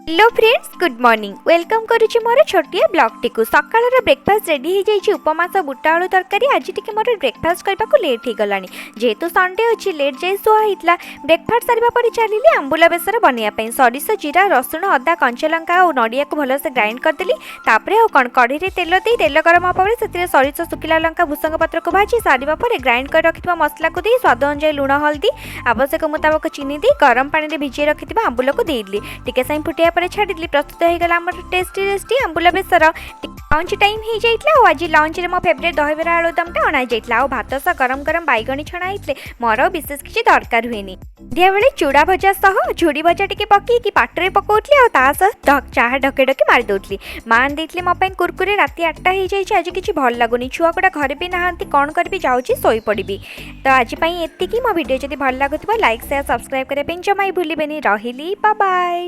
Hello friends, good morning. Welcome କରୁଛି ମୋର ଛୋଟିଆ ବ୍ଲଗ୍ଟିକୁ। ସକାଳର ବ୍ରେକଫାଷ୍ଟ ରେଡ଼ି ହେଇଯାଇଛି, ଉପମା ସହ ବୁଟ ଆଳୁ ତରକାରୀ। ଆଜି ଟିକେ ମୋର ବ୍ରେକଫାଷ୍ଟ କରିବାକୁ ଲେଟ୍ ହେଇଗଲାଣି, ଯେହେତୁ ସଣ୍ଡେ ଅଛି, ଲେଟ୍ ଯାଇ ଶୁଆ ହେଇଥିଲା। ବ୍ରେକଫାଷ୍ଟ ସାରିବା ପରେ ଚାଲିଲି ଆମ୍ବୁଲ ବେସର ବନେଇବା ପାଇଁ। ସୋରିଷ, ଜିରା, ରସୁଣ, ଅଦା, କଞ୍ଚାଲଙ୍କା ଆଉ ନଡ଼ିଆକୁ ଭଲସେ ଗ୍ରାଇଣ୍ଡ କରିଦେଲି। ତାପରେ ଆଉ କ'ଣ, କଢ଼େଇରେ ତେଲ ଦେଇ ତେଲ ଗରମ ହେବା ପରେ ସେଥିରେ ସୋରିଷ, ଶୁଖିଲା ଲଙ୍କା, ଭୃସଙ୍ଗ ପତ୍ରକୁ ଭାଜି ସାରିବା ପରେ ଗ୍ରାଇଣ୍ଡ କରି ରଖିଥିବା ମସଲାକୁ ଦେଇ ସ୍ୱାଦ ଅନୁଯାୟୀ ଲୁଣ, ହଳଦୀ, ଆବଶ୍ୟକ ମୁତାବକ ଚିନି ଦେଇ ଗରମ ପାଣିରେ ଭିଜେଇ ରଖିଥିବା ଆମ୍ବୁଲକୁ ଦେଇଦେଲି। ଟିକେ ସମୟ ଫୁଟିବା ପରେ ଛାଡ଼ିଦେଲି। ପ୍ରସ୍ତୁତ ହେଇଗଲା ଆମର ଟେଷ୍ଟି ଟେଷ୍ଟି ଆମ୍ବୁଲ ବେସର। ଲଞ୍ଚ ଟାଇମ୍ ହେଇଯାଇଥିଲା ଆଉ ଆଜି ଲଞ୍ଚରେ ମୋ ଫେଭରେଟ୍ ଦହିବରା ଆଳୁଦମଟା ଅଣାଯାଇଥିଲା ଆଉ ଭାତ ସହ ଗରମ ଗରମ ବାଇଗଣୀ ଛଣା ହେଇଥିଲେ ମୋର ଆଉ ବିଶେଷ କିଛି ଦରକାର ହୁଏନି। ସନ୍ଧ୍ୟାବେଳେ ଚୁଡ଼ା ଭଜା ସହ ଝୁଡ଼ି ଭଜା ଟିକେ ପକେଇକି ପାଟିରେ ପକାଉଥିଲି ଆଉ ତା ସହ ଚାହା ଢକେ ଢକେ ମାରି ଦେଉଥିଲି। ମା ଦେଇଥିଲେ ମୋ ପାଇଁ କୁରକୁରେ। ରାତି 8ଟା ହେଇଯାଇଛି, ଆଜି କିଛି ଭଲ ଲାଗୁନି, ଛୁଆ ଗୁଡ଼ା ଘରେ ବି ନାହାନ୍ତି। କ'ଣ କରିବି, ଯାଉଛି ଶୋଇପଡ଼ିବି। ତ ଆଜି ପାଇଁ ଏତିକି। ମୋ ଭିଡ଼ିଓ ଯଦି ଭଲ ଲାଗୁଥିବ, ଲାଇକ୍, ସେୟାର, ସବସ୍କ୍ରାଇବ୍ କରିବା ପାଇଁ ଜମା ବି ଭୁଲିବେନି। ରହିଲି, ବାଏ।